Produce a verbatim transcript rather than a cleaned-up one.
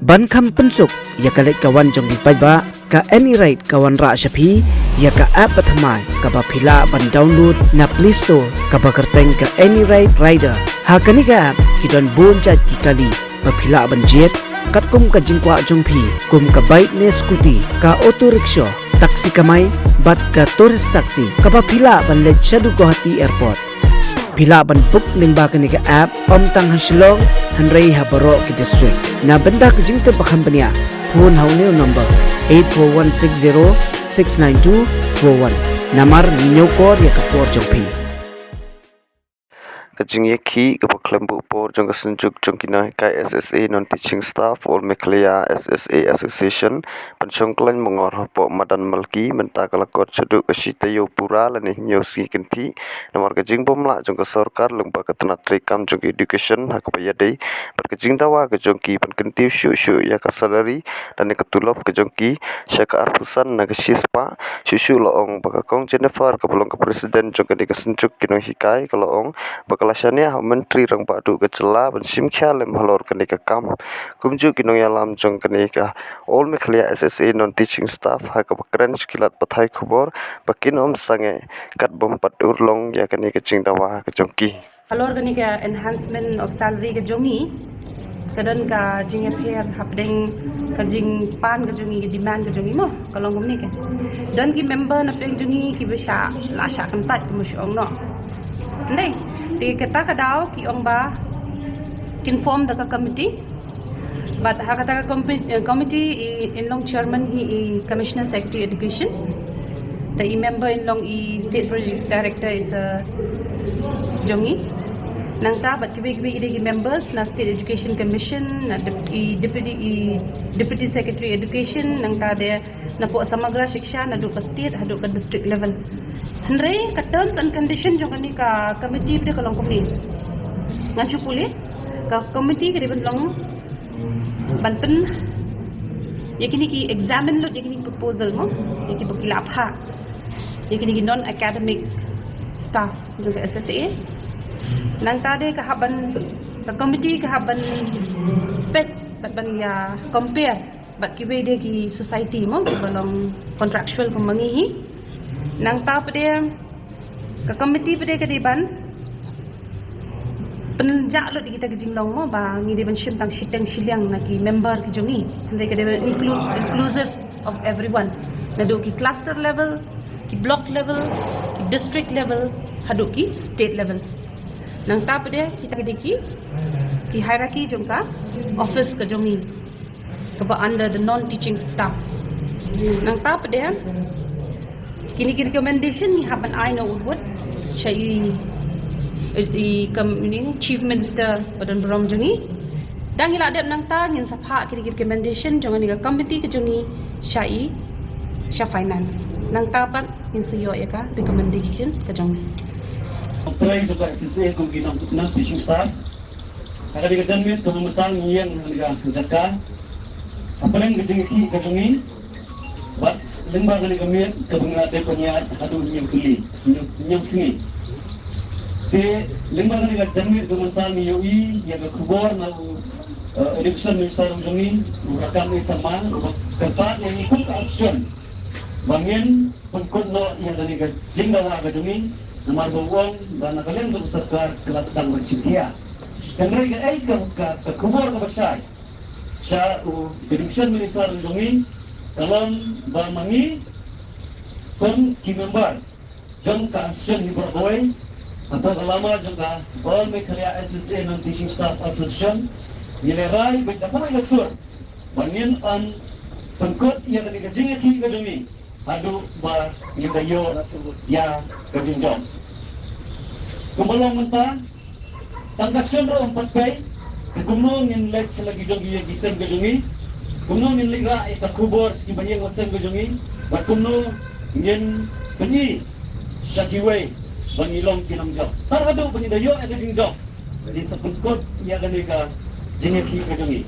Ban kham pynsuk ïa ka leit ka wan jong ki paidbah, ka Any Ride ka wanrah sha phi ïa ka app bathymmai kaba phi lah ban download na Play Store, kaba kyrteng ka Any Ride Rider. Ha kane ka app ki don bun jait ki kali ba phi lah ban jied, katkum ka jingkwah jong phi, kum ka bike ne scooty, ka auto rickshaw, taxi kamai, bad ka tourist taxi, kaba phi lah ban leit shaduh Guwahati Airport. Phi lah ban book lyngba kane ka app, ym tang ha Shillong, hynrei ha baroh ki district. Na bynta ka jingtip ba kham bniah, phone ha une u number, eight four one six zero six nine two four one. Namar ngi ñiewkor ïa ka por jong phi. Ka jingïakhih kaba khlem buh por jong ka synjuk jong ki nonghikai S S A, Non-Teaching Staff, All Meghalaya S S A Association, Pynshong Khlaiñ Mangor hapoh madan Malki, mynta ka la kot shaduh ka shi taïew pura lane hynñiew sngi kynthih, namar ka jingbymlah jong ka sorkar lyngba ka tnat treikam jong ka education ha kaba ïadei bad ka jingdawa ka jong ki ban kyntiew shuh shuh ïa ka salary lane ka tulop ka jong ki sha ka arphew san na ka shispah. Shuh shuh la ong ba ka Kong Jennifer, kaba long ka president jong kane ka synjuk ki nonghikai, ka la ong ba ka la shaniah ha u Myntri Rangbah Duh ka jylla ban shim khia lem halor kane ka kam. Kumjuh ki nongïalam jong kane ka All Meghalaya S S A Non-Teaching Staff ha kaba kren sha ki lad pathai khubor ba kin ym sangeh kat bym pat urlong ïa kane ka jingdawa ka jong ki. Halor kane ka enhancement of salary ka jong ngi, ka don ka jingïapher hapdeng ka jingpan ka jong ngi, ka demand ka jong ngi mo, ka long kumne ka. Don ki member na pdeng jong ngi kiba shah, la shah kyntait kumba shu ong noh. Hynrei te kata ka daw ki ong ba kin form da ka committee. Bad ha kata ka compi-, eh, committee i, in long chairman hi i Commissioner Secretary Education. Te i member in long i State Project Director i sa jong ngi. Nangta bad kiwei kiwei ki dei ki members na State Education Commission, na dep-, i deputy, i Deputy Secretary Education, nangta de napoh Samagra Shiksha, naduh ka state haduh ka district level. Hynrei ka terms and condition jong kane ka committee pat de ka long kumne. Ngan shu pule, ka committee ka dei ban long ban pyn, ïa kine ki examine lut ïa kine ki proposal mo, ïa kiba ki la phah, ïa kine ki non academic staff jong ka S S A. Nangta de ka hap ban, ka committee ka hap ban peit bad ban ïa compare bad kiwei de ki society mo, kiba long contractual kum ma ngi hi. Nangta pat de ka committee pat de ka dei ban pynjah lut ïa kita ki jinglong mo, ba ngi dei ban shim tang shiteng shiliang na ki member ki jong ngi. Hynrei ka dei ban include, inclusive of everyone. Naduh ki cluster level, ki block level, ki district level, haduh ki state level. Nangta pat de kita ki dei ki, ki hierarchy jong ka office ka jong ngi, kaba under the non-teaching staff. Nangta pat de kine ki recommendation ngi hap ban ai noh u vote sha i, i, i kam-, ini, Chief Minister ba don burom jong ngi. Dang ngi la dep nangta ngin sa phah kine ki recommendation jong kane ka committee ka jong ngi sha i, sha finance. Nangta pat ngin sa ïoh ïa ka recommendation ka jong ngi. Pynlong jong ka S S A kum ki non-teaching staff. Ka dei ka janmiet kaba mynta ngi ïeng ha kane ka jaka hapdeng ka jingïakhih ka jong ngi. Bad lyngba kane ka miet kaba ngi la dep pynïaid haduh hynñiew tylli, hynñiew, hynñiew sngi. Te lyngba kane ka janmiet kaba mynta ngi ïohi ïa ka khubor na u, eh, Education Minister u jong ngi, u Rakkam A Sangma, uba kyrpad ïa ngi kum ka association ba ngin pynkut noh ïa kane ka jingdawa ka jong ngi, namar ba u ong ba na ka liang jong ka sorkar ka la sdang ban shim khia. Hynrei kaei ka, ka, ka khubor kaba shai sha u Education Minister u jong ngi, ka long ba ma ngi kum ki member jong ka Association hi baroh kawei, hapoh ka lama jong ka All Meghalaya S S A Non-Teaching Staff Association, ngi lehraiñ bad da kawei ka sur ba ngin ym pynkut ïa kane ka jingïakhih ka jong ngi haduh ba ngin da ïoh ïa ka jingjop. Kumba long mynta, tang ka sien ruh ym pat pei, te kumno ngin leit sha la ki jong ki ïing ki sem ka jong ngi, kumno ngin leit rah ïa ka khubor sha ki ba ïing ba sem ka jong ngi, bad kumno ngin pyni sha kiwei ba ngi long ki nongjop. Tar haduh ba ngin da ïoh ïa ka jingjop, ngin sa pynkut ïa kane ka jingïakhih ka jong ngi.